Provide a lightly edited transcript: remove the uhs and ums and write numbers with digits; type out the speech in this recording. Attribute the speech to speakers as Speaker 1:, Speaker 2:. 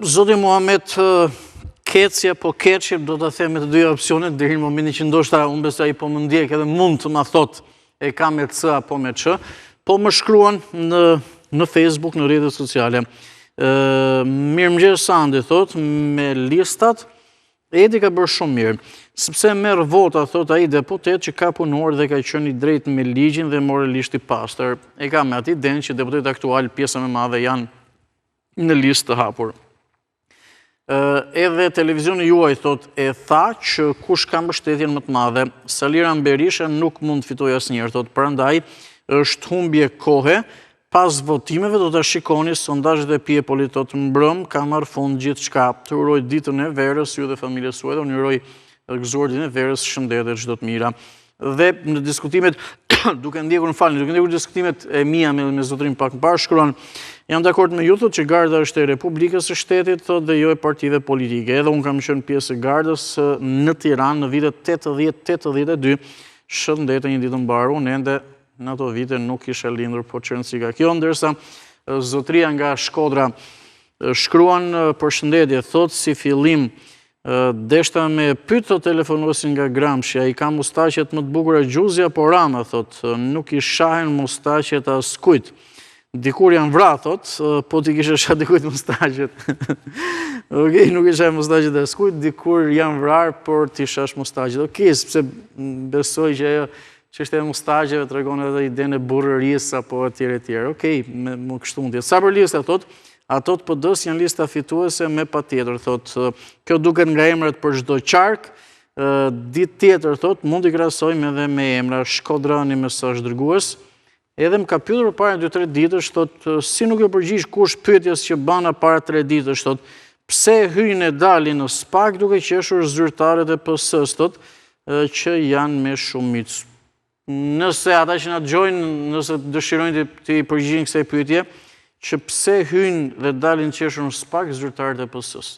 Speaker 1: Zoti Muhamet Keci apo Keçi, do ta them me të dyja opsionet, deri në momentin që ndoshta unë besoj ai po më ndjek edhe mund të ma thotë e ka me C apo me Ç, po më shkruan në, në Facebook, në rrjetet sociale. Mirëmëngjes Sandi, thotë, me listat, Edi ka bërë shumë mirë, sepse merr vota, thotë ai deputet që ka punuar dhe ka qenë i drejtë me ligjin dhe moralisht i pastër. E ka me atë idenë që deputetët aktualë pjesa më e madhe janë në listë të hapur. Edhe televizioni juaj thotë e tha që kush ka mbështetjen më të madhe, Sali Ramë Berisha nuk mund të fitojë asnjëherë, thotë prandaj është humbje kohe, pas votimeve do ta shikoni sondazhet e Piepolit thotë mbrëm ka marrë fund gjithçka. Të uroj ditën e verës ju dhe familjes suaj dhe unë uroj gëzuar ditën e verës, shëndet e çdo të mira. Dhe në diskutimet, duke ndjekur, më falni, duke ndjekur diskutimet e mia me, me zotërinë pak më parë, shkruan, jam dakord me ju, thotë që garda është e Republikës së shtetit, thotë dhe jo e partive politike. Edhe unë kam qenë pjesë e gardës në Tiranë në vitet 80-82, shëndet e një ditë të mbarë, unë ende në ato vite nuk isha lindur, po ç'rëndësi ka kjo, ndërsa zotëria nga Shkodra shkruan përshëndetje, thotë si fillim Deshta me pyt, thotë telefonuesin nga Gramshi, a i ka mustaqet më të bukura Gjuzi apo Rama, thotë, nuk i shahen mustaqet askujt. Dikur janë vra, thotë, po t'i kishe sha dikujt mustaqet. Okej, nuk i shahen mustaqet askujt, dikur janë vrarë, por t'i shash mustaqet. Okej, sepse besoj që ajo çështja e mustaqeve tregon edhe idenë e burrërisë apo e tjera e tjera. Okej, me më kështu mund të jetë. Sa për lista, thotë, Ato të PD-së janë lista fituese me patjetër, thotë. Kjo duket nga emrat për çdo qark. Ditë tjetër, thotë, mund t'i krahasojmë edhe me emra shkodrani mesazhdërgues. Edhe më ka pyetur para 2-3 ditësh, thotë, si nuk iu përgjigj kush pyetjes që bana para 3 ditësh, thotë, pse hyjnë e dalin në SPAK duke qeshur zyrtarët e PS-së, thotë, që janë me shumicë. Nëse ata që na dëgjojnë, nëse dëshirojnë t'i përgjigjen kësaj pyetje, që pse hyjnë dhe dalin qeshur në SPAK zyrtarët e PS-së.